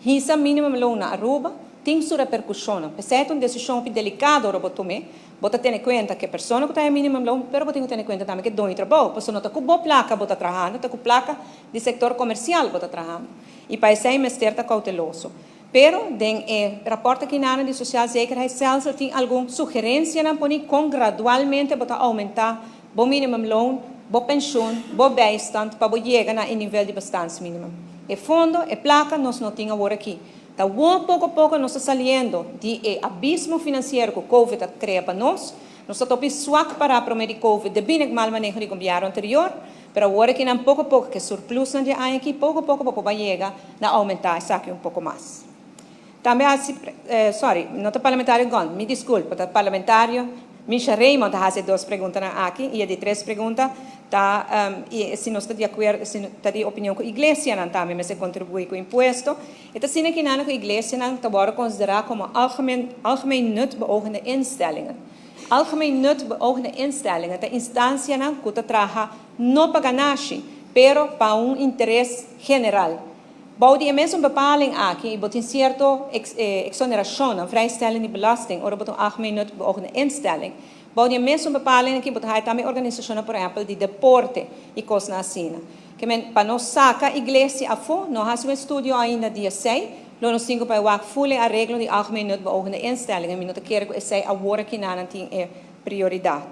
Hisa minimumloon na Aruba tin su repercusionnan. Pesey ta un decision hopi delicado ora bo tome. Bo ta tene cuenta cu e persona cu ta haya minimumloon, pero bo tin cu tene cuenta tambe cu e doño trabou, pasobra no ta cu bo placa bo ta trahando, ta cu placa di sector comercial bo ta trahando. Y pa esey mester ta cauteloso. Pero den e rapport aki nan di Sociaal Zekerheidsstelsel tin algun sugerencianan poni con gradualmente bo ta aumenta bo minimumloon, bo pensioen, bo bijstand pa bo yega na e nivel di bestaansminimum. E fondo, e placa nos no tin awor aki. Ta won poco poco nos ta saliendo di e abismo financiero cu Covid a crea pa nos. Nos ta topi swak para prome di Covid debi na e mal maneho di gobierno anterior, pero awor aki nan poco poco cu e surplusnan di e aña aki poco poco bo por bay yega na aumenta esaki un poco mas. Tambe haci, sorry, no ta parlamentario Gon, mi disculpa, ta parlamentario Misha Raymond ta haci e dos preguntanan aki y e di tres pregunta ta y si nos ta di acuerdo, si ta di opinion cu iglesianan tambe mester contribui cu impuesto. E ta asina ki nan cu iglesianan ta worde considera como algemeen, algemeen nut beogende instellingen. Algemeen nut beogende instellingen ta instancianan cu ta traha no pa ganashi, pero pa un interes general. Bou di e mesun bepaling aki bo tin cierto exoneracionnan, vrijstelling di belasting, ora bo ta un algemeen nut beogende instelling. Bou di e mesun bepaling aki bo ta haya tambe organisacionnan, por ehempel, di deporte y cosnan asina. Ke men, pa nos saca iglesia afo, no haci un estudio ainda di esey, lo nos tin cu bay wak full e areglo di algemeen nut beogende instellingen. Mi no ta kere cu esey awor aki nan tin e prioridad.